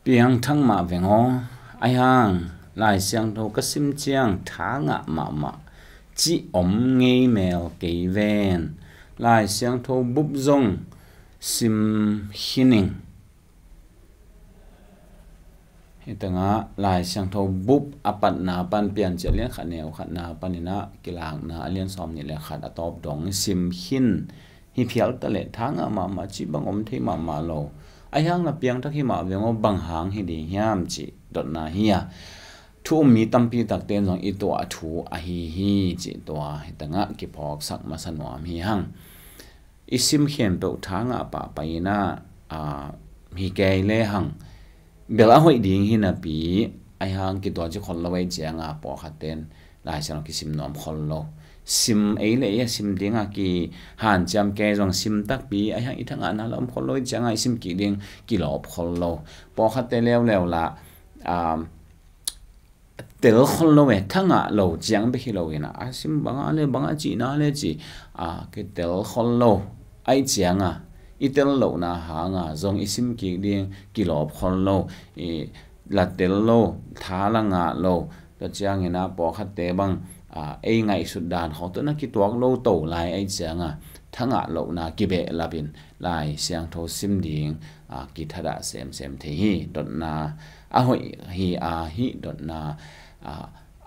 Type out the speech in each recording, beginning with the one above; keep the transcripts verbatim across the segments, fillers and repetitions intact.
Piangthak mah veng aw, ahi hang Lai Siangtho ka sim ciang tha ngah mahmah cih om ngei mel kei ven. Lai Siangtho bup zong sim khin ing. Hi tengah Lai Siangtho bup a patna pan Piancil a lian khat neu khatna panin ah Kilakna a lian sawm nih le khat a tawp dong sim khin hi phial ta leh tha ngah mahmah cih bang om thei mahmah lo. Ahi hang na piangthak hi mah veng aw, bang hang hi ding hiam cih dotna hi a, thu um mi tampi takte in zong i tuah thu ahi hi cih tua hi tengah kiphawksak masa nuam hi hang. I sim khempeuh tha ngah pahpah in ah, a, hi kei le hang bel a hoih ding hi napi, ahi hang kituak ci khol lo ei cianga pawlkhat ten Lai Siangtho kisim nuam khol lo. Sim ei le ei a sim dinga kihanciam kei zong sim takpi, ahi hang i tha ngahna la om khol lo ei cianga i sim kik ding kilawp khol lo. Pawlkhatte leuleu la, a, tel khol lo e, tha ngah lo ciang bek hi lo in ah, a sim banga le banga cihna le ci, a, kitel khol lo. Ahi cianga i tel lohna hanga zong i sim kik ding kilawp khol lo, i la tel lo, tha la ngah lo. Tua ciangin ah pawlkhatte bang, a, ei ngaihsut dan khawng tawh na kituak lo to lai ahi cianga tha ngah lohna kibehlap in Lai Siangtho sim ding, a, kithadah semsem thei hi. Dotna a hoih hi a, hih dotna, a,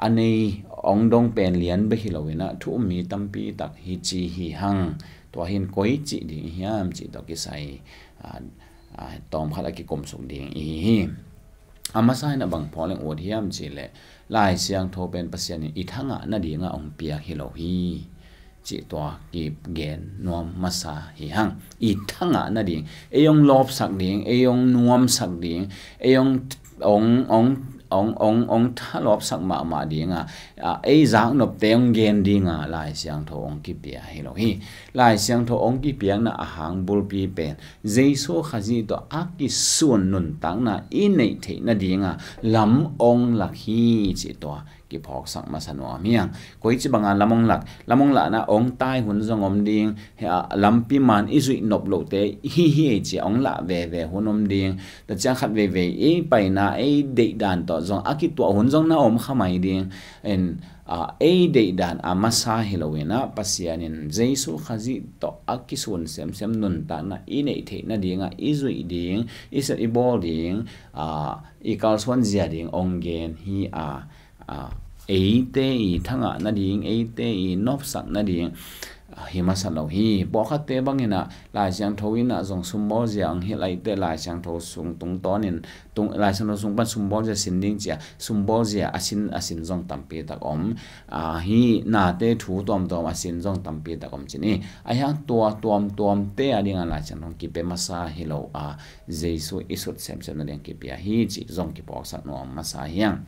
a nei ong dong pen lian bek hi lo in ah thu um mi tampi tak hi ci hi hang. Tua hin koi cih ding hiam cih tawh kisai, a, a, tawmkhat a kikumsuk ding i hi hi. A masa in ah bang pawleng ut hiam cih leh Lai Siangtho pen Pasian in i tha ngah nadinga ong piak hi lo hi cih tua kigen nuam masa hi hang. I tha ngah nading, ei ong lawpsak ding, ei ong nuamsak ding, ei ong, ong, ong, ong, ong, ong tha lawpsak mahmah dinga, a, ei zaknopte ong gen dinga Lai Siangtho ong kipia hi lo hi. Lai Siangtho ong kipiakna a hang bulpi pen Jesu Khazih tawh a kisun nuntakna i neih theih nadinga lam ong lak hi cih tua kiphawksak masa nuam hi hang. Koi ci banga lam ong lak, lam ong lahna ong tai hun zong om ding, hi a, lampi man i zuih nop lohte hi hi ei ci a ong lah veve hun om ding. Tua ciang khat veivei ei paina ei deihdan tawh zong a kituah hun zong na om kha mai ding. En, a, ei deihdan a masa hi lo in ah Pasian in Jesu Khazih tawh a kisun semsem nuntakna i neih theih nadinga i zuih ding, i set i bawl ding, a, i kalsuan zia ding ong gen hi a, a, eite i tha ngah nading, eite i nopsak nading, a, hi masa lo hi. Pawlkhatte bangin ah Lai Siangtho in ah zong sumbawl zia ang hi laite, Lai Siangtho sung tungtawnin, tung, Lai Siangtho sung pan sumbawl zia sin ding cia, sumbawl zia a sin, a sin zong tampi tak om. A, hi nate thu tuamtuam a sin zong tampi tak om cin i. Ahi hang tua tuamtuamte a dinga Lai Siangtho kipia masa hi lo a, Jesu i sut semsem nading kipia hi cih zong kipawksak nuam masa hi hang.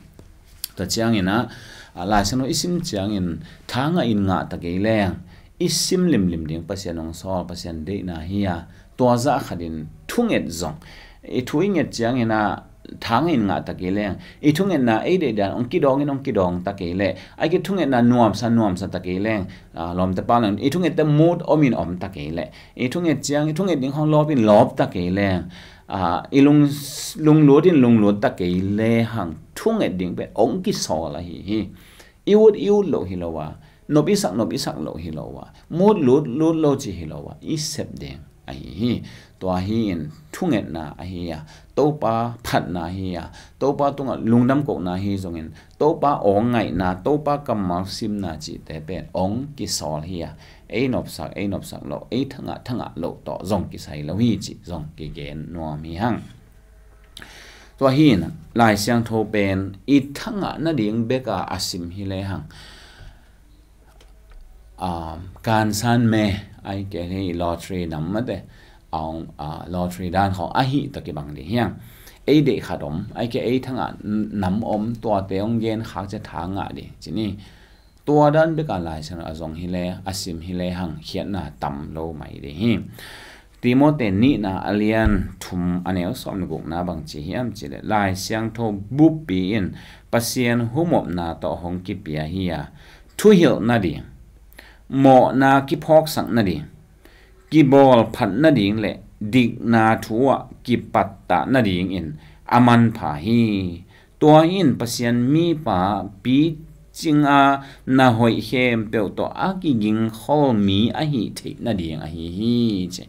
Tua ciangin ah, a, Lai Siangtho i sim ciangin tha ngah in ngah ta kei leng, i sim limlim ding Pasian ong sawl, Pasian deihna hi a, tua zah khatin thunget zong. I thu i nget ciangin ah tha ngah in ngah ta kei leng, i thungetna ei deihdan ong kidawng in ong kidawng ta kei leh, a, i thungetna nuamsa nuamsa ta kei leng, a, lawmte pau leng, i thungette mut om in om ta kei leh, i thunget ciang, i thunget ding khawng lawp in lawp ta kei leng, a, i lung, lunglut in lunglut ta kei le hang thunget ding pen ong kisawl ahi hi. I ut i ut loh hi lo a, nop i sak nop i sak loh hi lo a, mut lut lut lo ci hi lo a, i sep ding ahi hi. Tua hi in thungetna ahi a, Topa phatna hi a, Topa tungah lungdam kohna hi zongin, Topa awng ngaihna, Topa kammal simna cihte pen ong kisawl hi a, ei nopsak ei nopsak loh, ei thangah thangah loh tawh zong kisai lo hi cih zong kigen nuam hi hang. Tua hi in Lai Siangtho pen i thangah nading beka a sim hi le hang, um, kansan me ai ke hi lottery nam mate, ong, uh, lottery dan khawng ahi ta kibang ding hiang. Ei deih khat om ai ke ei thangah nam om, tuate ong gen khak cia tha ngah ding cini. Tua dan beka Lai Siangtho a zong hi le, a sim hi le hang khiatna tam lo mai ding hi. Timote nihna a lian thum a neu sawm le gukna bang ci hiam ci le, Lai Siangtho buppi in Pasian humopna tawh hong kipia hi a, thuhilh nading, mawhna kiphawksak nading, kibawl phat nading le dikna thu ah kipattah nadingin a manpha hi. Tua in Pasian mipa picinga na hoih khempeuh tawh a kigingkhol mi ahi theih nading ahi hi ci.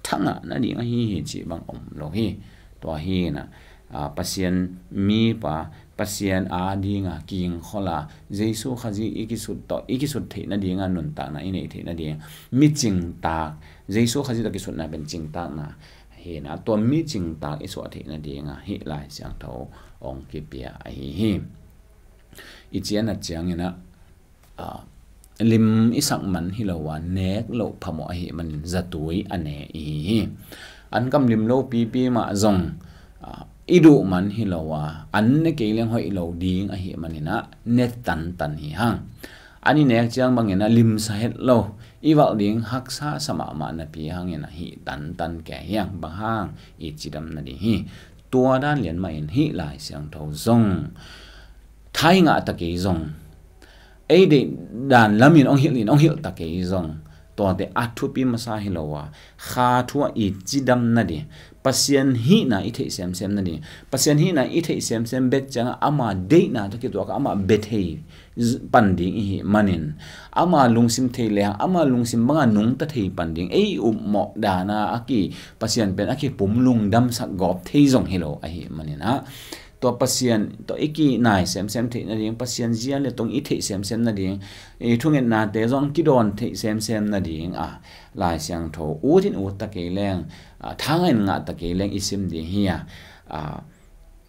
Thangah nading ahi hi cih bang om lo hi. Tua hi na, a, Pasian mipa, Pasian a dinga kigingkhola, Jesu Khazih i kisut tawh, i kisut theih nadinga nuntakna i neih theih nading, mi cingtak, Jesu Khazih tawh kisutna pen cingtakna hi na, tua mi cingtak i suah theih nadinga hih Lai Siangtho ong kipia ahi hi. I cian a ciangin a, a, lim i sak man hi lo a, nek loh phamawh ahi manin zatui a ne i hi hi. An kam lim lo pipi mah zong, a, i duh man hi lo a, an ne kei leng hoih lo ding ahi manin a, ne tantan hi hang. An i nek ciang bangin a limsa het lo, i valh ding haksa sa mahmah napi hangin a hih tantan kei hi hang, bang hang i cidam nading hi. Tua dan lian mahin hih Lai Siangtho zong, tha i ngah ta kei zong, ei deih dan lamin ong hilh in ong hilh ta kei zong, tuate a thupi masa hi lo a, kha thu ah i cidam nading, Pasian hihna i theih semsem nading, Pasian hihna i theih semsem bek ciangah ama deihna tawh kituak a ama bia thei z-, pan ding i hih manin, ama lungsim thei lehang, ama lungsim banga nungta thei pan ding, ei upmawh dana a ki, Pasian pen a kipum lungdamsak gawp thei zong hi lo ahi manin a, tua Pasian tawh i kinai semsem theih nading, Pasian zia le tung i theih semsem nading, i thungetnate zong kidawn theih semsem nading a, Lai Siangtho ut in ut ta kei leng, a, thangah in ngah ta kei leng i sim ding hi a, a,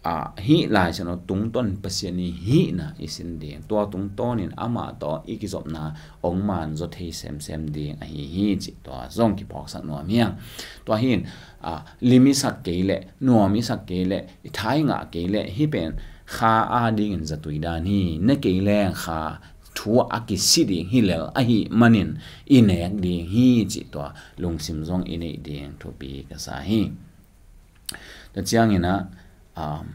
a, hih Lai Siangtho tungtawn Pasian i hihna i sim ding. Tua tungtawnin amah tawh i kizopna ong manzaw thei semsem ding ahi hi cih tua zong kiphawksak nuam hi hang. Tua hin, a, lim i sak kei leh, nuam i sak kei leh, i tha i ngah kei leh, hih pen kha a dingin zatui dan hi, ne kei leng kha thu a kisi ding hi lel ahi manin i nek ding hi cih tua lungsim zong i neih ding thupi ka sa hi. Tua ciangin a, um,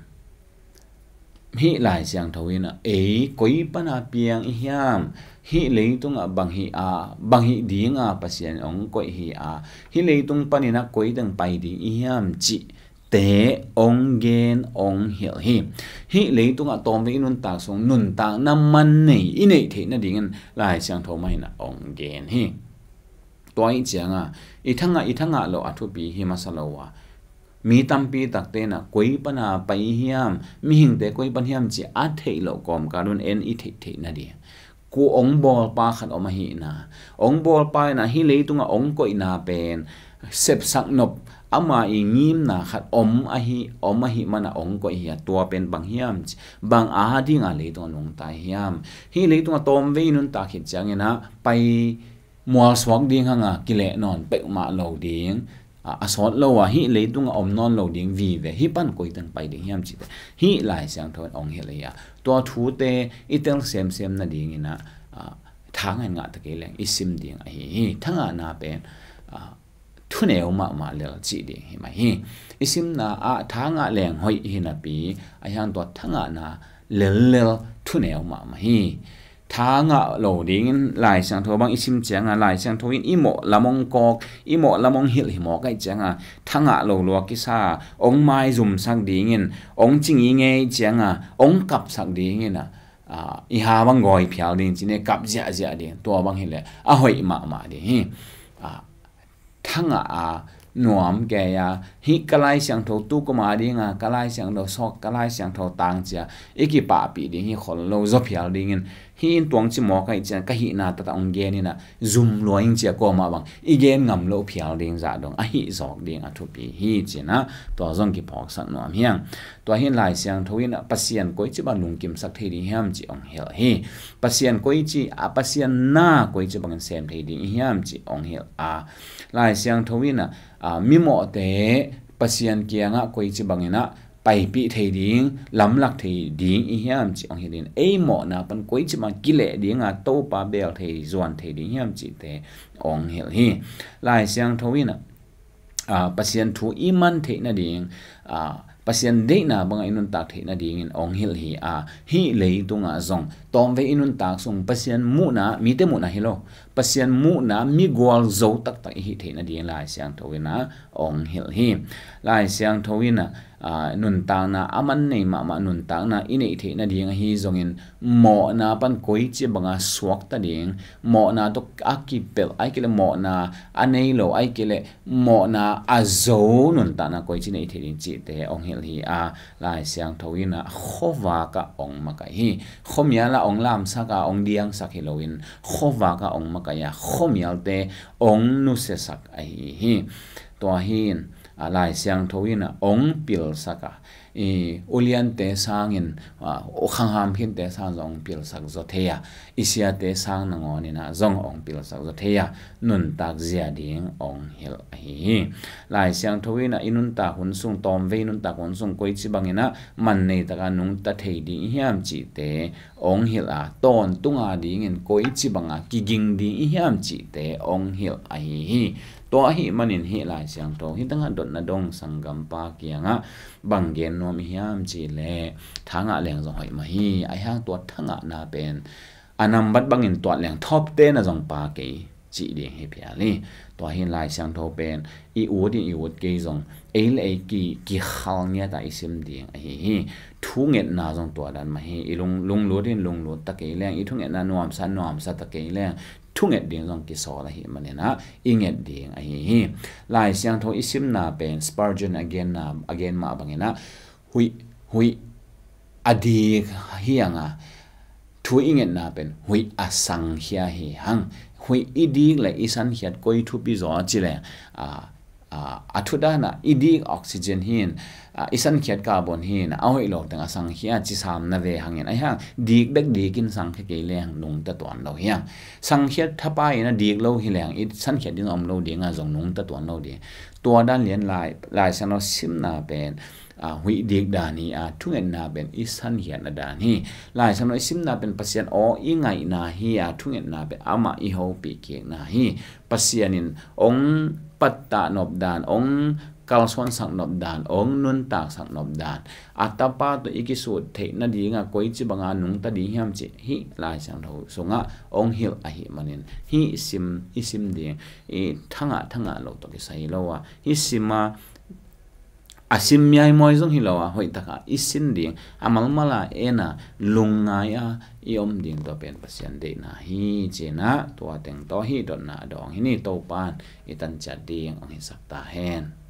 hih Lai Siangtho in a, ei koi pana piang i hiam, hih leitungah bang hi a, bang hi dinga Pasian ong koih hi a, hih leitung panin a koi teng pai ding i hiam cih te ong gen ong hilh hi. Hih leitungah tawmvei i nuntak sung nuntakna man nei i neih theih nadingin Lai Siangtho mah in a ong gen hi. Tua i cianga, i thangah, i thangah lo a thupi hi masa lo a, mi tampi takte na koi pana pai hiam, mihingte koi pan hiam ci a theih loh kawmkal un en i theih theih nading. Ku ong bawlpa khat om ahihna, ong bawlpa ina hih leitungah ong koihna pen sepsak nop ama i ngimna khat om ahi, om ahi mana ong koih hi a, tua pen bang hiam ci, bang a dinga leitungah nungta hiam? Hih leitungah tawmvei nuntak khit ciangin a pai mualsuak ding hanga kileh nawn peuhmah lo ding, a, a sawt lo a hih leitungah om nawn lo ding vive, hih pan koi teng pai ding hiam cite hih Lai Siangtho in ong hilh hi a, tua thute i tel semsem nadingin a, a, thangah in ngah ta kei leng i sim ding ahi hi. Thangahna pen, a, thuneu mahmah lel cih ding hi mah hi. I simna ah thangah leng hoih hi napi, a hiang tua thangahna lellel thuneu mahmah hi. Thangah lo dingin Lai Siangtho bang i sim cianga Lai Siangtho in i mawh lam ong kawk, i mawh lam ong hilh hi mawk aih cianga thangah lo lua kisa, ong maizumsak dingin, ong cing i ngei cianga ong kapsak dingin a, a, i ha bang gawi phial ding cine kap ziahziah ding, tua bang hileh a hoih mahmah ding hi. A, thangah a nuam kei a, hih ka Lai Siangtho tu kuma dinga ka Lai Siangtho sawk, ka Lai Siangtho tang cia i kipahpih ding hi khol lo, zaw phial dingin hih in tuang ci mawk aih cian ka hihna tata ong gen ina zum lua ing cia kuamah bang i gen ngam lo phial ding zah dong ahi zawk ding a thupi hi cina tua zong kiphawksak nuam hiang. Tua hin Lai Siangtho in a Pasian koici bang lungkimsak thei ding hiam ci ong hilh hi. Pasian koici a Pasian na koici bangin sem thei ding i hiam ci ong hilh a, Lai Siangtho in a, a, mimawhte Pasian kiangah koici bangin a paipih thei ding, lamlak thei ding i hiam ci ong hilh in, ei mawhna pan koici bang kileh dinga Topa bel thei, zuan thei ding hiam cite ong hilh hi. Lai Siangtho in a, a, Pasian thu i man theih nading, a, Pasian deihna bangah i nuntak theih nadingin ong hilh hi a, hih leitungah zong tawmvei i nuntak sung Pasian muhna, mite muhna hi lo, Pasian muhna migual zo taktak i hih theih nading Lai Siangtho in a ong hilh hi. Lai Siangtho in a, aa, nuntakna a man nei mahmah nuntakna i neih theih nading ahi zongin, mawhna pan koici banga suakta ding, mawhna tawh a kipelh, ahih kei leh mawhna a nei lo, ahih kei leh mawhna a zo nuntakna koici neih theih ding cihte hong hilh hi. A, Lai Siangtho in ah khuavak ah hong makaih hi. Khuamial ah hong lamsak a, hong diangsak hi loin, khuavak ah hong makaih a, khuamialte hong nusiasak ahi hi. Tua hi in, a, Lai Siangtho in ah hong pilsak a, i uliante sangin, a, khangham khinte sang zong hong pilsak zaw thei a, i siate sang nangawn in ah zong hong pilsak zaw thei a, nuntak zia ding hong hilh ahi hi. Lai Siangtho in ah i nuntak hun sung, tawmvei nuntak hun sung koici bangin ah man nei taka nungta thei ding i hiam cihte hong hilh a, tawntung a dingin koici banga kiging ding i hiam cihte hong hilh ahi hi. Tua ahih manin hih Lai Siangtho hih tangah dotna dong sanggampa kiangah bang gen nuam i hiam cih leh, thangah leng zong hoih mah hi, ahi hang tua thangahna pen a nambat bangin tuat leng thawpte na zong pha kei cih ding hi phial hi. Tua hi in Lai Siangtho pen i ut in i ut kei zong, ei le ei ki, kikhal ngiat a i sim ding ahi hi. Thungetna zong tua dan mah hi. I lung, lunglut in lunglut ta kei leng, i thungetna nuamsa nuamsa ta kei leng, thunget ding zong kisawl ahih manin ah i nget ding ahi hi. Lai Siangtho i simna pen Spurgeon a genna, a gen mah bangin ah, huih, huih a dik hi hang a, thu i ngetna pen huih a sangkhia hi hang. Huih i dik le i sankhiat koi thupi zaw ci leng, a, a, a thu dan ah i dik oxygen hi in, a, i sankhiat carbon hi in, a hoih lo teng a sangkhia ci sam na ve hang in, ahi hang dik bek dik in sangkhia kei leng nungta tuan lo hi hang. Sangkhiat thapai in a dik lo hi leng i sankhiat ding om lo ding a, zong nungta tuan lo ding. Tua dan lian Lai, Lai Siangtho simna pen, a, huih dik dan hi a, thungetna pen i sankhiatna dan hi. Lai Siangtho i simna pen Pasian aw i ngaihna hi a, thungetna pen amah i hopih kikna hi. Pasian in hong pattah nop dan, hong kalsuansak nop dan, hong nuntaksak nop dan, a Tapa tawh i kisut theih nading a koici banga nungta ding hiam cih hih Lai Siangtho sungah hong hilh ahih manin, hih sim, i sim ding, i thangah, thangah lo tawh kisai lo a, hih sim a, a sim miaimawi zong hi lo a, hoih takah i sin ding, a malmal a en a, lungngai a i om ding tawh pen Pasian deihna hi. Ci in ah tua teng tawh hih dotna a dawng hi ni. Topa'n i tan ciat ding hong hisak ta hen.